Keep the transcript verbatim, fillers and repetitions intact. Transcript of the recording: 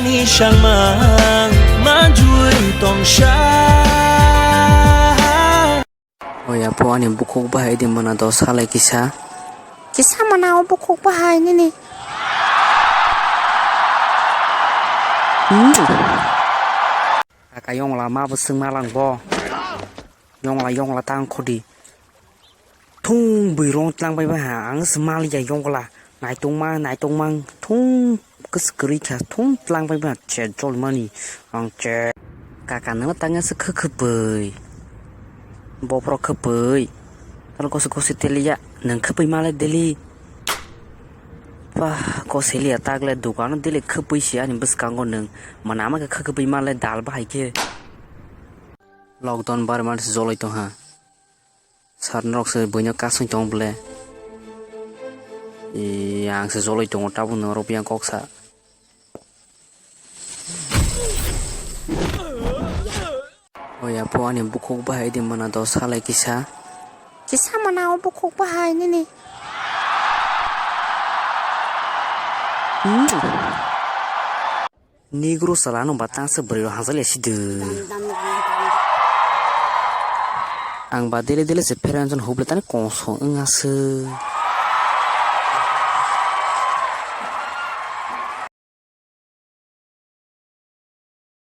Ni sangma manjui tongsa. Oya po ani bukhuk bahai di mana do salai kisa. Kisa mana o bukhuk bahai nini. Hmm. Kaka yongla ma bo swng ma lang bo. Yongla yongla tang khodi. Thung bui rong tlang bai ba ha ang se mal ya yongla. Naitong ma naitong mang thung kwswk kwrwi kha thung tlang bai ba che jol mani ang che. Kaka nang tang se khwkhwpui. Bophro khwpui. Tal kosi kosi teliya nang khwpui male deli. Pah, ko seliya tagle dukano dele khwpui si ani bwskango nwng. Mana ama khe khwpui male dal bahai khe. Lockdown bar man se joloi tongha. Sir norok se buino kasung tong ble. Ee, ang se joloi tongo tabuk norok yang kok sa. Oya po ani bukhuk bahai di mana do salai kisa. Kisa mana o bukhuk bahai nini. Hmm. Negro salano batang se bwrwi rok hajal ya sidw. Ang ba dele dele se pheranjon huble tani kongso wng aswk.